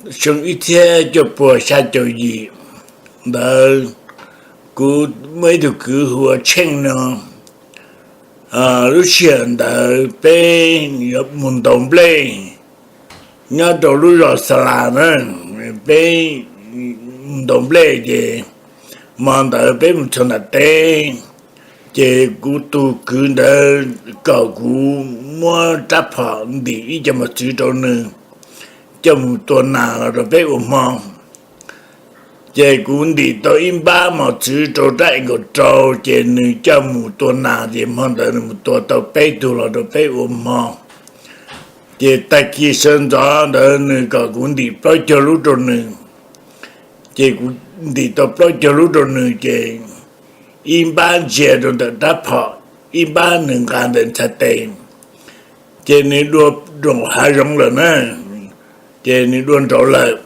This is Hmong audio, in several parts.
xyoo ib txhiab cuaj puas xya caum yim ntawd, kuv muaj ib tug kwv hu ua Tsheej no. Lub sij hawm ntawd peb mus ntaus nplej nyob rau lub zos Xa Las na, peb mus ntaus nplej ces hmo ntawd peb mus txog nram teb, ces kuv tus kwv ntawd kom kuv muab rab phom ntim ib co mos txwv rau nws coj mus tua nas los rau peb ua hmo. Ces kuv ntim tau ib npab mos txwv rau rab es nkaum rau, ces nws coj mus tua nas, ces hmo ntawd nws mus tua tau peb tug los rau peb ua hmo. Ces tag kis sawv ntxov ntawd nws kom kuv ntim plaub caug lub rau nws, ces kuv ntim tau plaub caug lub rau nws, ces ib npab ntsia rau ntawm rab phom, ib npab nws nqa ntawm ntxhais tes, ces nws dua nraum hav zoov lawm na, ces nws dua nraud lawm.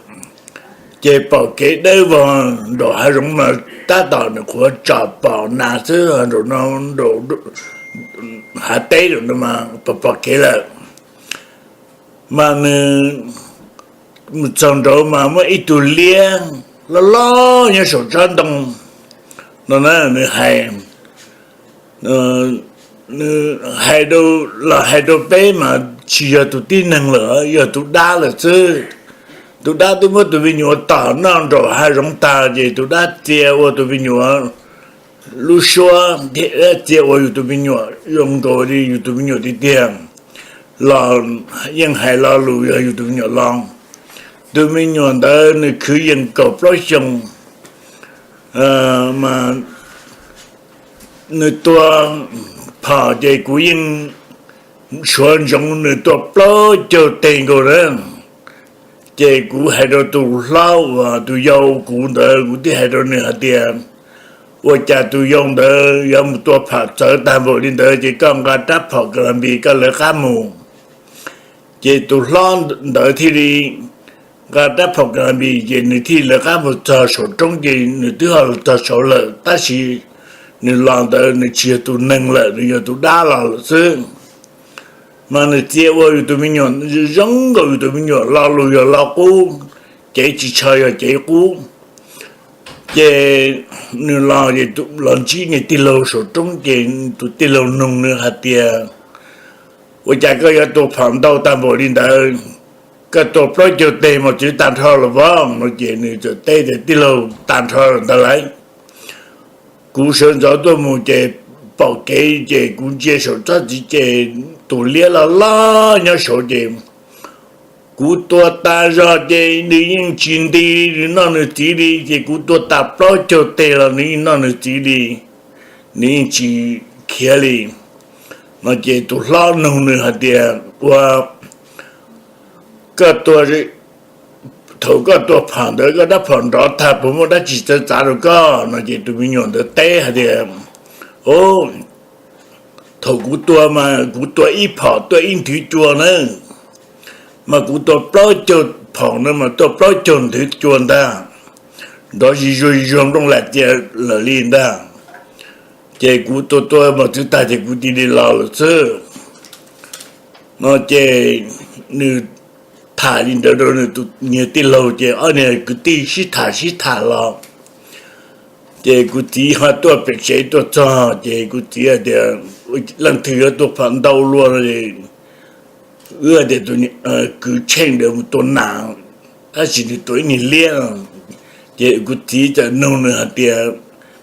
Ces pom kev dawb vog nraum hav zoov mas tab tom nws qhuav tsom pom nas xwb, nraum no, hav teb lawm no mas pom pom kev lawm. Mas nws mus txog nraud mas muaj ib tug liab loj loj nyob saum tsob ntoo no na, nws hais, nws hais, los hais rau peb mas tsis yog tus tib neeg lawm, yog tus dab lawm xwb. Tus dab twb muab tus me nyuam tom noj nraum hav zoov tag, ces tus dab txia ua tus me nyuam lub suab, txia ua yus tus me nyuam zoo nkaus li yus tus me nyuam tiag tiag, los yeej hais lo lus yog yus tus me nyuam los. Tus me nyuam ntawd nws kwv yees kaum plaub xyoo, mas nws tua phom ces kuv yeej suav ntsoov nws tua plaub caug teg nkaus na. Ces kuv hais rau tus hlob uas tus yau kuv ntawd, kuv thiaj hais rau nws hais tias, ua cas tus yau ntawd yuav mus tua phom txawv tag npaum li ntawd, ces koj nqa rab phom kas las npis koj lawv qab mus. Ces tus hlob ntawd thiaj li nqa rab phom kas las npis, ces nws thiaj lawv qab mus txog saum roob, ces nws twb ho los txog saud lawm, tab sis nws los ntawd nws tsis yog tus neeg lawm, nws yog tus dab los lawm xwb. Mas nws txia ua yus tus me nyuam zoo nkaus yus tus me nyuam, lo lus yog lo qub, cev tsis tsho yog cev qub. Ces nws los, los ntsib nws tij laug saum roob, ces tus tij laug nug nws hais tias, ua cas koj yuav tua phom ntau tag npaum li ntawd? Koj tua plaub caug teg mos txwv tag nrho los pov no. Ces nws txawm teb tias, tij laug, tag nrho ntawd lawm. Kuv sawv ntxov tuaj mus ces pom kev, ces kuv ntsia saum tsob txiv ces tus liab loj loj nyob saud, ces kuv tua tas zog ces nws yeej tsis nti, nws noj nws txiv li, ces kuv tua tas plaub caug teg los nws yeej noj nws txiv li, nws yeej tsis khiav li no. Ces tus hlob nug nws hais tias, ua, koj tua, thaum koj tua phom ntawd koj rab phom nrov tag, puas muaj dab tsi txawv txav rau koj no? Ces tus me nyuam ntawd teb hais tias, o, thaum kuv tua mas kuv tua ib phom tuaj ib nthwv cua na, mas kuv tua plaub caug phom na mas tuaj plaub caug nthwv cua ntag, nrov zis zuag zis zuag nplooj lam cia lawm li ntag. Ces kuv tua tua mos txwv tag ces kuv cia li los lawm xwb no. Ces nws tham li ntawd rau nws tus niag tij laug, ces ob niag kwv tij sib tham sib tham los, ces kuv txiv ho tuaj pem tsev tuaj txog, ces kuv txiv hais tias, leej twg yuav tua phom ntau luaj no? Wb hais tias, kwv Tsheej ntawd mus tua nas, tab sis nws tua ib niag liab. Ces kuv txiv txawm nug nws hais tias,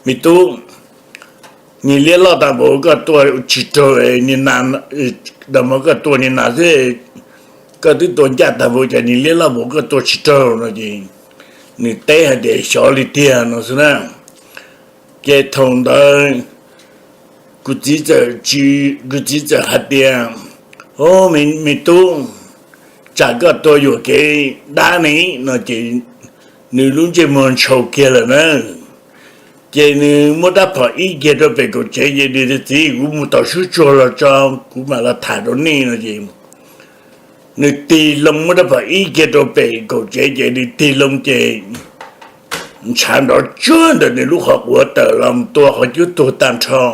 me tub, niag liab loj tag npaum koj tua tsis raug, nag hmo koj tua niag nas xwb, koj twb tua ncaj tag npaum cas niag liab loj npaum koj tua tsis raug no? Ces nws teb hais tias, xyov li tiag no xwb na. Ces thaum ntawd kuv txiv txawm, kuv txiv txawm hais tias, o, me tub, tsam koj tua yuam kev dab ne no. Ces nws lub ntsej muag ntshaus kiag lawm na. Ces nws muab rab phom ib kiag rau pem kaum tsev, ces nws tias, txiv, kuv mus tom sub tsuag los tso, kuv mam los tham rau nej no. Ces nws tig loo muab rab phom ib kiag rau pem kaum tsev, ces nws tig loo ces ntshav nrov tsuag ntawm nws lub qhov quav tawm los tua qhov cub tuag tag nrho.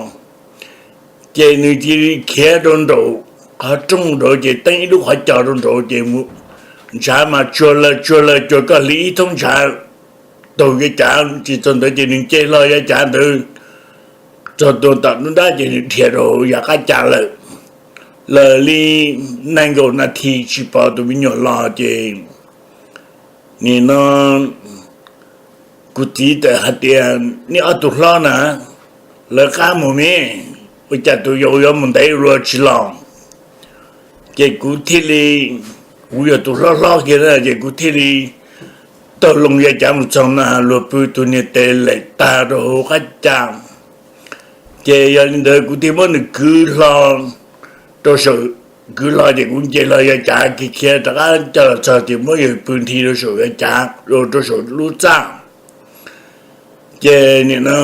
Ces nws cia li khiav rau nraum qhov rooj nraud, ces teeb ib lub qhov cos rau nraud, ces ntshav mas tsuag lawm tsuag lawm, cuag koj hliv ib thoob ntshav taug yav cav, ces txog ntawd ces nws nce hlo yav cav ntawd txog tua tom nruab nrab ces nws dhia rau yav qab cav lawm. Lawv li nees nkaum nas this tsis pom tus me nyuam los ces nim no kuv txiv txawm hais tias, neb ob tug hlob na, lawv qab mus me, ua cas tus yau yuav mus ntev ua luaj tsis los? Ces kuv thiaj li, kuv yog tus hlob hlob kiag na, ces kuv thiaj li taug loo yav cav mus txog na, luag pw tus niag tes lem tag rau hauv qab cav. Ces yog li ntawd kuv thiaj muab nws kwv hlo rau saum, kwv hlo ces kuv nce hlo yav cav khiav khiav rov qab coj los txog ces muab yawg pw nthi rau saum yav cav, rau saum lub txaj. Ces nim no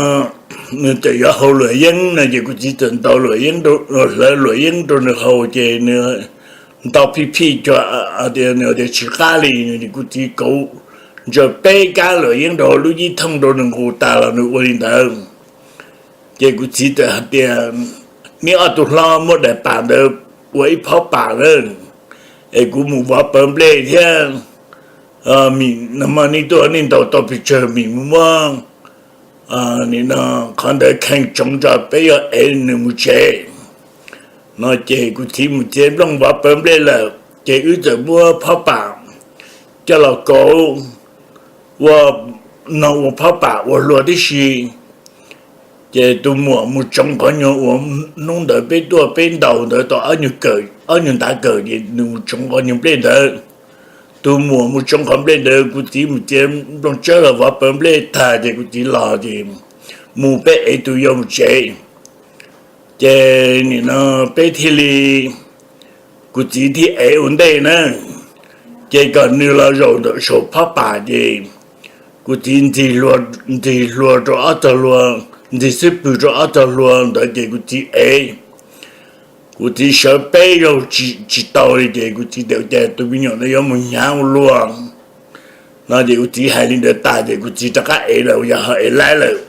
nws txawm yuav haus luam yeeb no ces kuv txiv txawm ntaus luam yeeb, hlawv luam yeeb rau nws haus ces nws ntau phij phij cuag tias nws tias tsis qab li, kuv txiv kauv ntsaws peb kab luam yeeb rau lub yib thooj rau nws nqus tas los nws ua li ntawd. Ces kuv txiv txawm hais tias, neb ob tug hlob muab daim pam ntawd ua ib phaub pam na, es kuv mus vov pawv nplej thiab, mim no mas nej tuaj nej ntaus tau pes tsawg mim mus muab nim no qhov ntawd kheej tsoov tso peb yuav ev nws mus tsev. No ces kuv txiv mus txiav nplooj vov pawv nplej lawm ces wb txawm muab phaub pam coj los kauv ua, no ua phaub pam ua hlua tib si. Ces tus muam mus tsoov qhov nyuag uas hnub ntawd peb tuaj peb ntaus ntawd tau ob nyuag ntav kawm ces nws mus tsoov qhov nyuag nplej ntawd. Tus muam mus tsoov qhov nplej ntawd, kuv txiv mus txiav nplooj tsawb los vov pawv nplej tag ces kuv txiv los ces mus peb ev tus yau mus tsev. Ces nim no peb thiaj li, kuv txiv thiaj ev ua ntej na, ces kom nws los zaum ntawm saum phaub pam ces kuv txiv ntxig hlua rau ob txog hlua, ntxig xub pwg rau ob txog hlua ntawd ces kuv txiv ev. Kuv txiv sawv peb zaug tsis tau li ces kuv txiv tias, ua cas tus me nyuam no yuav mus hnyav ua luaj? No ces kuv txiv hais li ntawd tas ces kuv txiv rov qab ev lawm, yog ho ev laib lawm.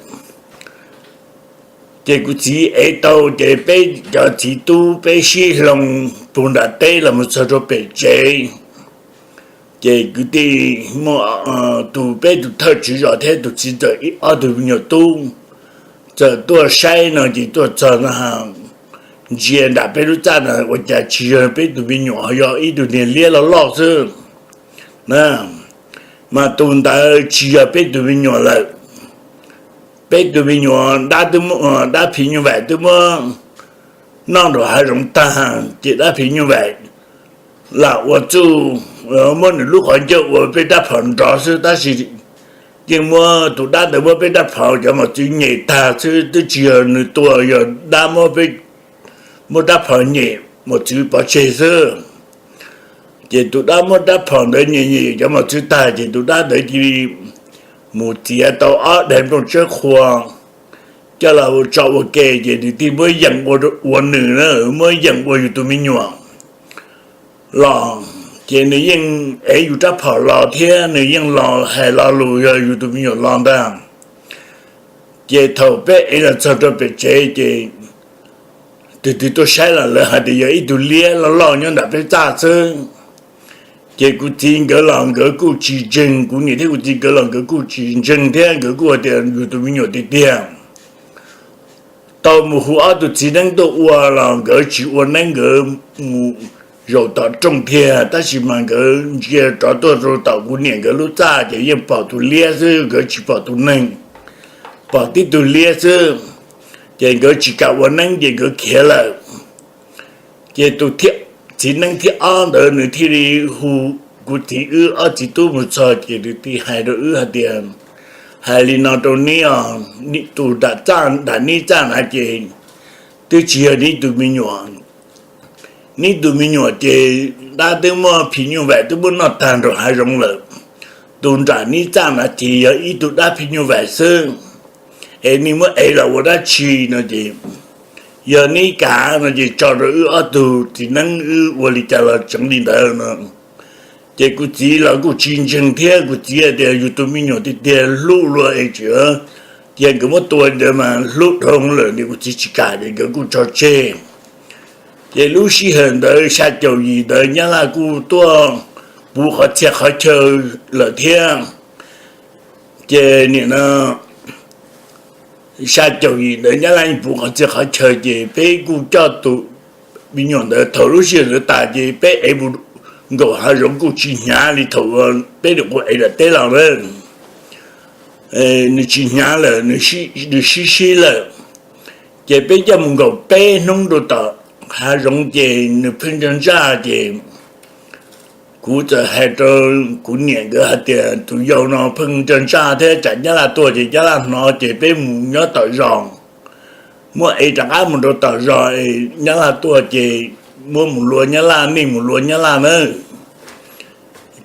Ces kuv txiv ev tau ces peb cov txiv tub peb sib hloov puag nram teb los mus txog rau pem tsev. Ces kwv tij muaj tus, peb tus thawj tswv zos thiab tus txiv ntxawm ob tug me nyuam tub txawm tuaj saib no ces tuaj txog no ntsia nram peb lub txaj no ua cas tsis yog peb tus me nyuam, yog ib tug niag liab loj loj xwb na. Mas tus ntawd tsis yog peb tus me nyuam lawm. Peb tus me nyuam dab, dab phim nyuj vaim twb muab noj nraum hav zoov tag ces dab phim nyuj vaim lam ua txuj, muab nws lub qhov ncauj ua peb rab phom nrov xwb tab sis yeej muab tus dab ntawd muab peb rab phom cov mos txwv nyem tag xwb, twb tsis yog nws tua, yog dab muab, muab rab phom nyem mos txwv pov tseg xwb. Ces tus dab muab rab phom ntawd nyem nyem cov mos txwv tag ces tus dab ntawd cia li mus txiav tau ob daim nplooj tsawb qhua coj los tso ua ke ces nws thiaj muab yeem ua nws na, muab yeem ua yus tus me nyuam los. Ces nws yeej ev yus rab phom los thiab nws yeej los hais lo lus yog yus tus me nyuam los ntag. Ces thaum peb ev los txog rau pem tsev ces tus twg tuaj saib los lawv hais tias yog ib tug liab loj loj nyob nram peb txaj xwb. Ces kuv txiv nkawd los nkawd kuj tsis ntseeg, kuv niam thiab kuv txiv nkawd los nkawd kuj tsis ntseeg thiab nkawd kuj hais tias yus tus me nyuam tiag tiag. Tau mus hu ob tug txiv neeb tuaj ua los nkawd tsis ua neeb, nkawd mus zaum tom rooj thiab, tab sis mas nkawd ntsia rov tuaj rau tom kuv niam nkawd lub txaj ces yeej pom tus liab xwb, nkawd tsis pom tus neeg, pom tib tug liab xwb. Ces nkawd tsis kam ua neeb ces nkawd khiav lawm. Ces tus txiv neeb thib ob ntawd nws thiaj li hu kuv txiv wb ob txiv tub mus txog ces nws thiaj hais rau wb hais tias, hais li no rau neb os, tus nram neb txaj na ces twb tsis yog neb tus me nyuam. Neb tus me nyuam ces dab twb muab phim nyuj vaim twb muab noj tag nraum hav zoov lawm. Tus nram neb txaj na ces yog ib tug dab phim nyuj vaim xwb, es neb muab ev los ua dab tsi no ces, yog neb kav no ces tso rau wb ob tug txiv neeb wb ua li cas los tseev li ntawd no. Ces kuv txiv los kuj tsis ntseeg thiab, kuv txiv hais tias yus tus me nyuam tiag tiag hlub luaj es tseem cia nkawd muab tua li ntawd mas hlub dhau lawm ces kuv txiv tsis kam ces nkawd kuj tso tseg. Ces lub sij hawm ntawd xya caum yim ntawd Nyab Laj kuj tuaj puv qhov txhia qhov chaw lawm thiab. Ces nim no xya caum yim ntawd Nyab Laj puv qhov txhia qhov chaw ces peb kuj coj tus me nyuam ntawd thaum lub sij hawm ntawd tas ces peb ev mus nkaum hav zoov kuj tsis hnyav li thaum peb nyuam qhuav ev daim teb los na. Nws tsis hnyav lawm, nws sib sib lawm. Ces peb coj mus nkaum peb hnub rau tom hav zoov ces nws pheej ntsaj ntsaj ces kuv txawm hais rau kuv niam nkawd hais tias tus yau no pheej ntsaj ntsaj thiab tsam Nyab Laj tuaj ces Nyab Laj hnov ces peb mus nyob tom zos, muab ev rov qab mus rau tom zos es Nyab Laj tuaj ces muab mus lua Nyab Laj, nej mus lua Nyab Laj nawb.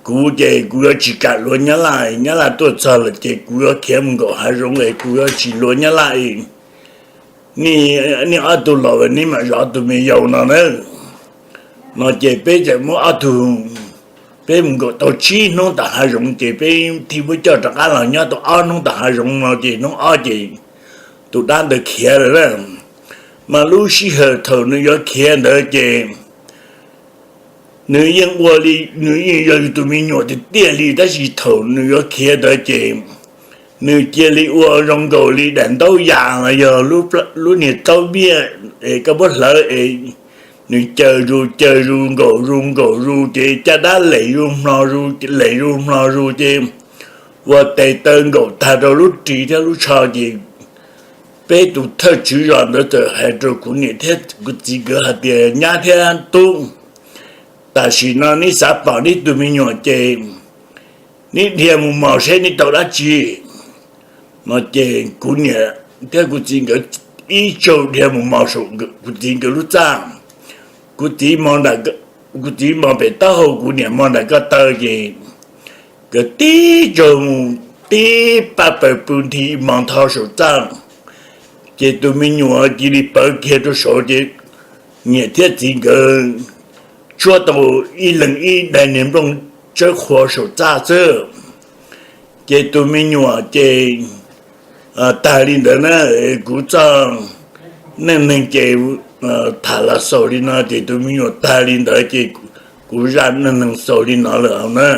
Kuv ces kuv yuav tsis kam lua Nyab Laj, Nyab Laj tuaj txog lawm ces kuv yuav khiav mus nkaum hav zoov es kuv yuav tsis lua Nyab Laj. Nej ob tug los nej mam zov tus me yau no na. No ces peb txawm muab ob tug, peb mus nkaum tau tsib hnub tom hav zoov ces peb thiaj muab coj rov qab los nyob tau ob hnub tom hav zoov no ces hnub ob ces tus dab ntawd khiav lawm na. Mas lub sij hawm thaum nws yuav khiav ntawd ces nws yeej ua li, nws yeej yog yus tus me nyuam tiag tiag li, tab sis thaum nws yuav khiav ntawd ces nws cia li ua zoo nkaus li daim ntaub yas los yog lub niag taub viaj es koj muab hlawv es nws caws zus caws zus nkaum zus nkaum zus ces caj dab lem zus mlo zus lem zus mlo zus ces ua tes taw nkaum tag rau lub ris thiab lub tsho ces peb tus thawj tswv zos ntawd txawm hais rau kuv niam thiab kuv txiv nkawd hais tias nyab thiab tub, tam sim no neb xav pom neb tus me nyuam ces neb dhia mus mos seb neb tau dab tsi. No ces kuv niam thiab kuv txiv nkawd ib tsaug dhia mus mos saum kuv txiv nkawd lub txaj. Kuv txiv, kuv txiv mos pem taub hau, kuv niam mos nram ko taw ces nkawd tib tsaug mus tib paj paws pw nthi mos ntho saum txaj. Ces tus me nyuam cia li pawv kiag rau saud ces niam thiab txiv nkawd tshuab tau ib leeg ib daim niag nplooj tsawb qhua saum txaj xwb. Ces tus me nyuam ces tag li ntawd na. Kuv txoj neej neeg ces tham los xaus li no ces tus me nyuam tag li ntawd ces kuv zaj neej neeg xaus li no lawm na.